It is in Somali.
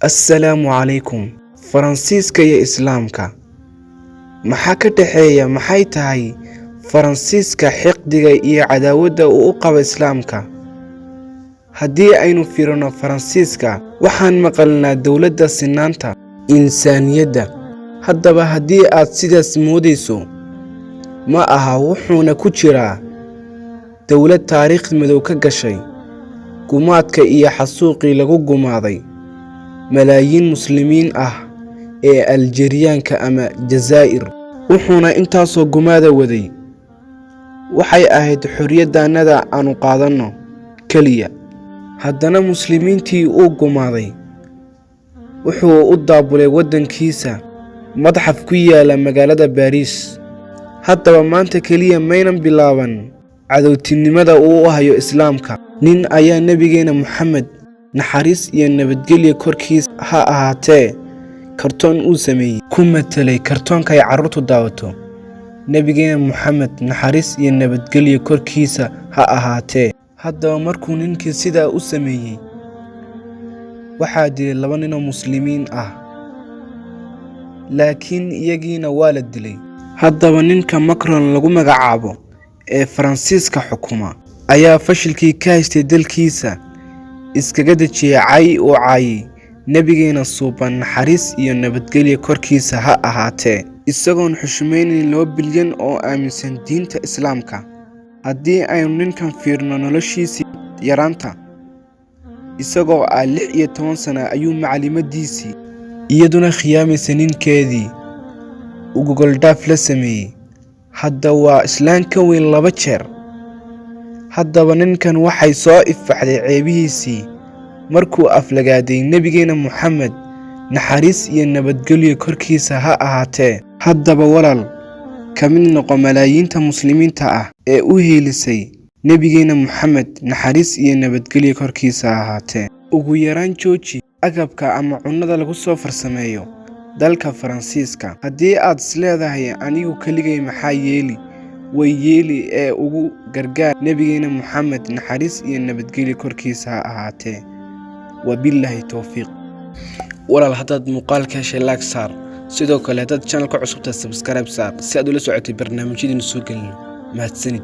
Assalaamu calaykum. Faransiiska iyo Islaamka maxaa ka dhexeeya? Maxay tahay Faransiiska xiqdiga iyo cadaawadda uu u qabo Islaamka? Haddii aynu fiirino Faransiiska, waxaan maqalnaa dowladda sinaanta insaaniyadda. Haddaba haddii aad sidaas moodayso, ma aha. Wuxuuna ku jiraa dowlad taariikh madow ka gashay gumaadka iyo xasuuqii lagu gumaaday malaayiin Muslimiin ah ee Aljeeriyaanka ama Jazaa'ir. Wuxuuna intaasoo gumaada waday waxay ahayd xorriyaddaannada aanu qaadanno keliya. Haddana Muslimiintii uu gumaaday wuxuu u daabulay waddankiisa madxaf ku yaala magaalada Baariis. Haddaba maanta keliya maynan bilaaban cadowtinimada uu u hayo Islaamka. Nin ayaa Nebigeena Moxamed, naxariis iyo nabadgelyo korkiisa ha ahaatee, kartoon uu sameeyey ku matelay, kartoonka ay carruurtu daawato. Nebigeena Moxamed, naxariis iyo nabadgelyo korkiisa ha ahaatee. Haddaba markuu ninkii sidaa u sameeyey, waxaa dilay laba ninoo Muslimiin ah, laakiin iyagiina waa la dilay. Haddaba ninka Macron lagu magacaabo ee Faransiiska xukuma ayaa fashilkii ka haystay dalkiisa iskaga dejiyey cay uu caayay Nebigeena suuban, naxariis iyo nabadgelyo korkiisa ha ahaatee, isagoon xushmaynayn 2 bilyan oo aaminsan diinta Islaamka. Haddii aynu ninkan fiirno noloshiisii yaraanta, isagoo ah 16 sano ayuu macallimadiisii, iyaduna khiyaamaysa ninkeedii, uu gogoldhaaf la sameeyey. Hadda waa islaan ka weyn laba jeer. Haddaba ninkan waxay soo ifbaxday ceebihiisii markuu aflagaaday Nebigeena Moxamed, naxariis iyo nabadgelyo korkiisa ha ahaatee. Haddaba walaal, ka mid noqo malaayiinta Muslimiinta ah ee u heelisay Nebigeena Moxamed, naxariis iyo nabadgelyo korkiisa ha ahaatee. Ugu yaraan jooji agabka ama cunnada lagu soo farsameeyo dalka Faransiiska. Haddii aad isleedahay "Anigu keligay maxaa yeeli?", way yeeli ee ugu gargaar Nebigeena Moxamed, naxariis iyo nabadgelyo korkiisa ha ahaatee. Wabilaahi towfiiq. Walaal, haddaad muuqaalka heshay, like saar. Sidoo kale haddaad channelka cusubta, subscribe saar si aad ula socotay barnaamijyadiinu soo gelino. Mahadsanid.